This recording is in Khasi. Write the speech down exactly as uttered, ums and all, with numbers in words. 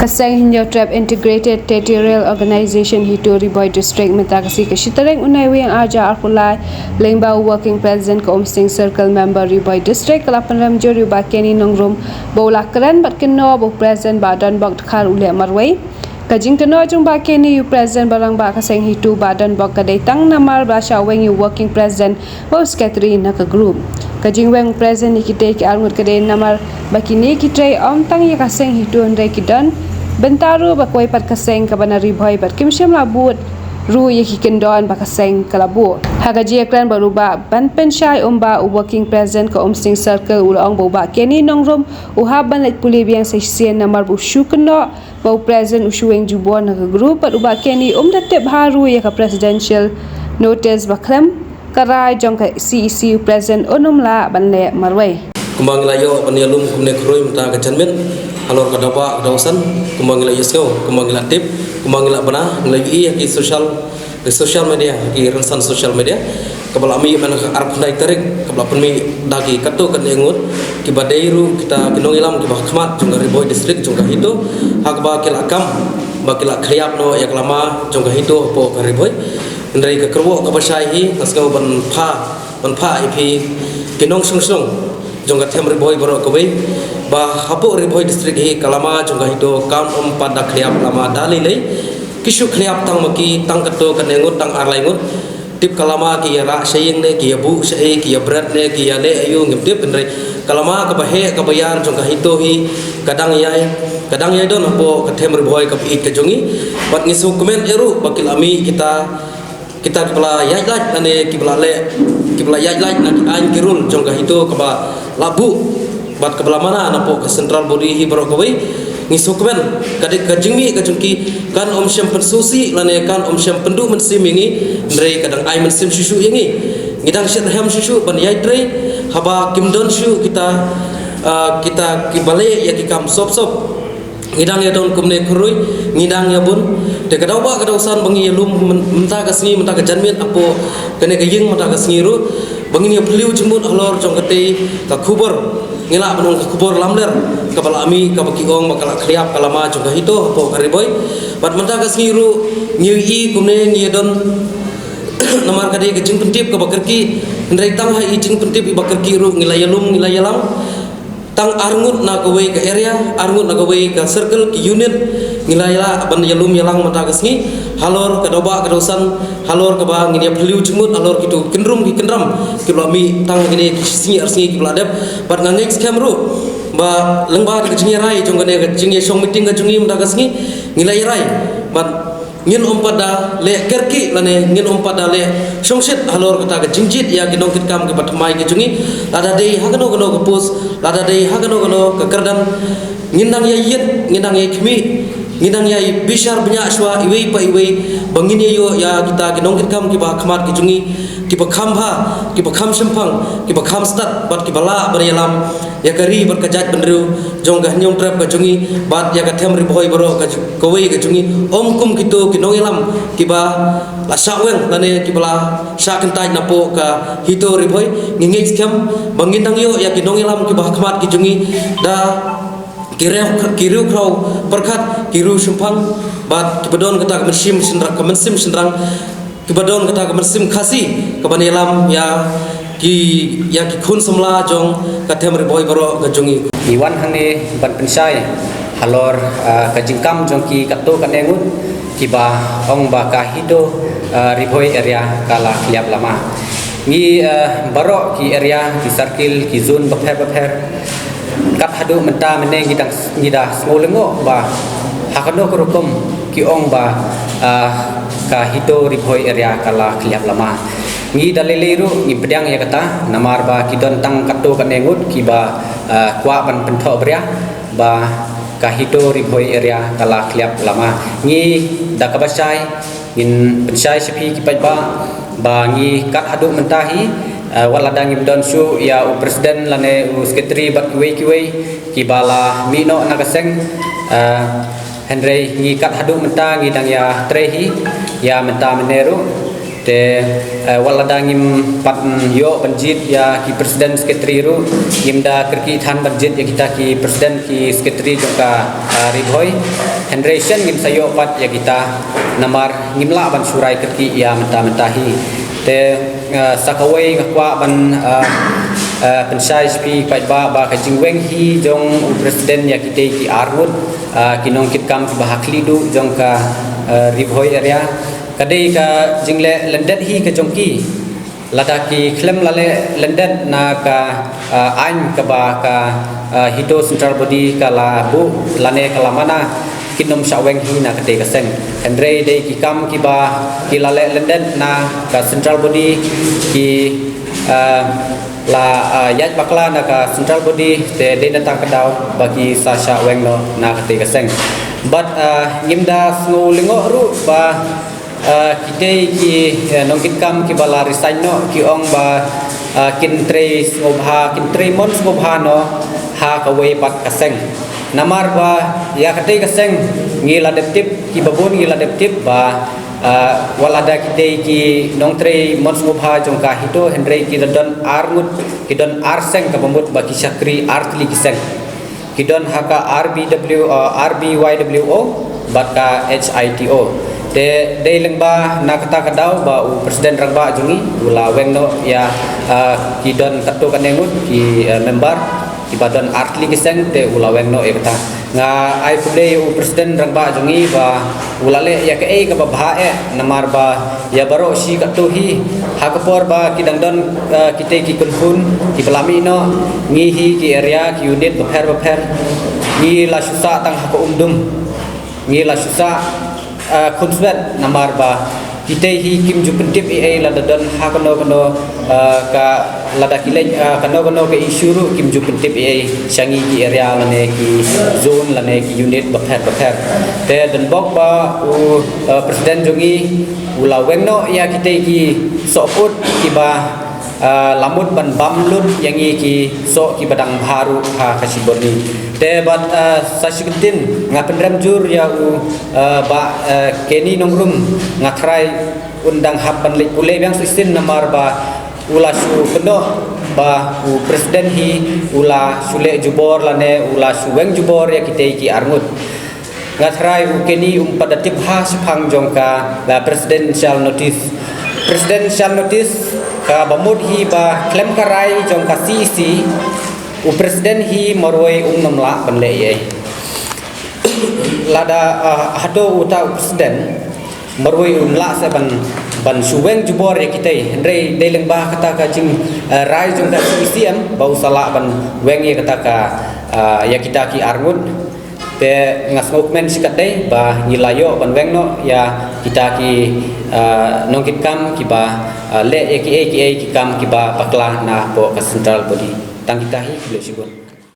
Ka seng Hynñiewtrep Integrated Territorial Organization HITO Ri Bhoi District mynta ka sngi ka shi tarik u Naiwieng arhajar arphew lai lyngba u Working President ka Umsning Circle Member Ri Bhoi District ka la pynrem jur ïa u Bah Kenny Nongrum ba u la kren bad kynnoh ba u President Bah Donbok Dkhar u leh marwei. Ka jingkynnoh jong u Bah Kenny ïa u President ba rangbah ka seng HITO Bah Donbok ka dei tang namar ba shah weng ïa u Working President bad u Secretary na ka group. Ka jingweng u President ïa kitei ki arngut ka dei namar ba kine ki trei ym tang ïa ka seng HITO hynrei ki don bynta ruh bad kawei pat ka seng kaba na Ri Bhoi bad kim shym la bud ruh ïa ki kyndon ba ka seng ka la buh. Ha ka jingïakren bad u Bah Banpynshai Umbah u Working President ka Umsning Circle u la ong ba u Bah Kenny Nongrum u hap ban leit pule biang sa shisien namar ba u shu kynnoh ba u President u shu weng jubor na ka group bad u Bah Kenny um da tip bha ruh ïa ka Presidential Notice ba khlem ka rai jong ka CEC u President un ym lah ban leh marwei. Kumba ngi la ïoh ban ïalum kumne khrui mynta ka janmiet halor ka daw ba ka daw san, kumba ngi la ïohsngew, kumba ngi la tip, kumba ngi la bna, ngi la ïohi ha ki social, ki social media, ki rynsan social media. Kaba la mih mynta ka arphew khyndai tarik, kaba la pynmih da ki katto katne ngut kiba dei ruh kita ki nongïalam kiba ha khmat jong ka Ri Bhoi District jong ka HITO, ha kaba ki la kam ba ki la khliap noh ïa ka lama jong ka HITO hapoh ka Ri Bhoi. Hynrei ka kyrwoh kaba shai hi nga sngew ban phah, ban phah ïa phi ki nongshong shnong jong ka them Ri Bhoi baroh kawei ba hapoh Ri Bhoi District hi ka lama jong ka HITO kam ym pat da khliap lama da lei lei. Ki shu khliap tang ma ki tang katto katne ngut, tang ar lai ngut. Tip ka lama ki ïa rah sha ïing ne, ki ïa buh sha ei, ki ïa bret ne, ki ïa leh aïu ngim tip, hynrei ka lama kaba heh kaba ïar jong ka HITO hi ka dang ïai, ka dang ïai don hapoh ka them Ri Bhoi kaba ïeit ka jong ngi. Bad ngi sngewkmen ïa ruh ba ki la mih kita, kita kiba la ïaid lait lane kiba la leh, kiba la ïaid lait na ki aiñ ki rule jong ka HITO kaba la buh bad kaba la mana napoh ka central body hi baroh kawei. Ngi sngewkmen ka dei ka jingmih ka jong ki kan ym shym pynsngewsih lane kan ym shym pynduh mynsiem ïa ngi, hynrei ka dang ai mynsiem shuh shuh ïa ngi. Ngi dang shyrkhei shuh shuh ban ïai trei haba kim don shuh kita, ah, kita kiba leh ïa ki kam sop sop. Ngi dang ïa don kumne khrui, ngi dang ïa bun. Te ka daw ba ka daw san ba ngi ïalum myn-, mynta ka sngi, mynta ka janmiet hapoh kane ka ïing mynta ka sngi ruh ba ngin ïa phylliew jingmut halor jong katei ka khubor. Ngi lah ban ong ka khubor lamler kaba la mih kaba ki ong ba ka la khliap ka lama jong ka HITO hapoh ka Ri Bhoi. Bad mynta ka sngi ruh ngi ïohi kumne ngi ïa don namar ka dei ka jingpyntip kaba kyrkieh. Hynrei tang ha i jingpyntip iba kyrkieh ruh ngi la ïalum, ngi la ïalam. Tang arngut na kawei ka area, arngut na kawei ka circle, ki unit, ngi la ïalam ban ïalum ïalang mynta ka sngi halor ka daw ba ka daw san, halor kaba ngin ïa phylliew jingmut halor kito ki kyndrum ki kyndram kiba la mih tang kine ki sngi ar sngi kiba la dep. Bad nga ngeit skhem ruh ba lyngba ka jingïarai jong kane ka jingïashong meeting ka jong ngi mynta ka sngi, ngi la ïarai bad ngin ym pat da leh kyrkieh lane ngin ym pat da leh shongshit halor kata ka jingjied ïa ki nongkitkam kiba thymmai ki jong ngi. Lada dei ha kano kano ka post, lada dei ha kano kano ka kyrdan, ngin dang ïa ïit, ngin dang ïa khmih, ngin dang ïa bishar bniah shuwa iwei pa iwei ba ngin ïa ïoh ïa kita ki nongkitkam kiba khmat ki jong ngi, kiba kham bha, kiba kham shemphang, kiba kham stad bad kiba lah ban ïalam ïa ka ri bad ka jaitbynriew jong ka Hynñiewtrep ka jong ngi bad ïa ka them Ri Bhoi baroh ka ju-, kawei ka jong ngi. Ym kum kito ki nongïalam kiba la shah weng lane kiba la shah kyntait napoh ka HITO Ri Bhoi. Ngi ngeit skhem ba ngin dang ïoh ïa ki nongïalam kiba ha khmat ki jong ngi da ki riew, ki riew khraw pyrkhat, ki riew shemphang bad kiba don kata ka mynsiem shynrang, ka mynsiem shynrang, kiba don kata ka mynsiem Khasi kaban ïalam ïa ki, ïa ki khun samla jong ka them Ri Bhoi baroh ka jong ngi. Ngi wan hangne ban pynshai halor, ah, ka jingkam jong ki katto katne ngut kiba ong ba ka HITO, ah, Ri Bhoi area ka la khliap lama. Ngi, ah, baroh ki area, ki circle, ki zone bapher bapher, kat haduh mynta mynne ngi dang, ngi da sngew lyngngoh ba ha kano ka rukom ki ong ba, ah, ka HITO Ri Bhoi area ka la khliap lama. Ngi da lei lei ruh ngi pdiang ïa kata namar ba ki don tang katto katne ngut kiba, ah, kwah ban pynthoh bria ba ka HITO Ri Bhoi area ka la khliap lama. Ngi da kaba shai ngin pynshai sha phi ki paidbah ba ngi kat haduh mynta hi, eh, wat lada ngim don shuh ïa u president lane u secretary bad kiwei kiwei kiba la mih noh na ka seng, eh, hynrei ngi kat haduh mynta ngi dang ïa trei hi ïa mynta mynne ruh. Te, eh, wat lada ngim pat ïoh ban jied ïa ki president secretary ruh, ngim da kyrkieh than ban jied ïa kita ki president ki secretary jong ka, eh, Ri Bhoi. Hynrei shen ngim sa ïoh pat ïa kita namar ngim lah ban shu rai kyrkieh ïa mynta mynta hi. Te, eh, sa kawei nga kwah ban, eh, eh, pynshai sha phi paidbah ba ka jingweng hi jong u president ïa kitei ki arngut, eh, ki nongkitkam kiba ha khlieh duh jong ka, eh, Ri Bhoi area. Ka dei ka jingleh lyndet hi ka jong ki. Lada ki khlem la leh lyndet na ka, ah, aiñ kaba ka, ah, HITO Central Body ka la buh lane ka la mana, kin ym shah weng hi na katei ka seng. Hynrei dei ki kam kiba ki la leh lyndet na ka Central Body ki, ah, la, ah, ïaid bakla na ka Central Body, te dei na kata ka daw ba ki sa shah weng noh na katei ka seng. Bad, ah, ngim da sngew lyngngoh ruh ba, ah, kitei ki, eh, nongkitkam kiba la resign noh ki ong ba, ah, kin trei sngewbha, kin trei mon sngewbha noh ha kawei pat ka seng. Namar ba ïa katei ka seng ngi la dep tip, kiba bun ngi la dep tip ba, ah, wat lada kitei ki nongtrei mon sngewbha jong ka HITO, hynrei ki la don arngut, ki don ar seng kaba mut ba ki shakri artylli ki seng. Ki don ha ka R B W, uh, R B Y W O bad ka H I T O. Te dei lyngba na kata ka daw ba u president rangbah jong ngi u la weng noh ïa, uh, ki don katto katne ngut ki, uh, member kiba don artylli ki seng, te u la weng noh ïa kata. Nga ai khublei ïa u president rangbah jong ngi ba u la leh ïa kaei kaba bha eh, namar ba ïa baroh shi katto hi ha ka por ba ki dang don, eh, kitei ki kynhun kiba la mih noh, ngi hi ki area ki unit bapher bapher ngi la shu sah tang ha ka umdum, ngi la shu sah, eh, khunswet namar ba kitei hi kim ju pyntip ei ei lada don ha kano kano, eh, ka lada ki leh, eh, kano kano ka issue ruh kim ju pyntip ei ei sha ngi ki area lane ki zone lane ki unit bapher bapher. Te donbok ba u, eh, president jong ngi u la weng noh ïa kitei ki sohkut kiba, ah, la mut ban bam lut ïa ngi ki soh kiba dang bha ruh ha ka shibun ni. Te bad, ah, sa shi kyntien nga pynrem jur ïa u, ah, Bah, ah, Kenny Nongrum, nga tharai un dang hap ban leit pule biang shisien namar ba u la shu kynnoh ba u president hi u la shu leh jubor lane u la shu weng jubor ïa kitei ki arngut. Nga tharai u Kenny um pat da tip bha shaphang jong ka, la presidential notice. Presidential notice kaba mut hi ba khlem ka rai jong ka C E C, u president hi marwei um nym lah ban leh ei ei. Lada, ah, hato uta u president marwei um lah seh ban, ban shu weng jubor ïa kitei. Hynrei dei lyngba kata ka jing, ah, rai jong ka C E C em ba u sa lah ban weng ïa kata ka, ah, ïa kita ki arngut. Te nga sngewkmen shikatdei ba ngi la ïoh ban weng noh ïa kita ki, ah, nongkitkam kiba, ah, leh ïa kiei kiei ki kam kiba bakla na poh ka Central Body. Tang kita hi, khublei shibun.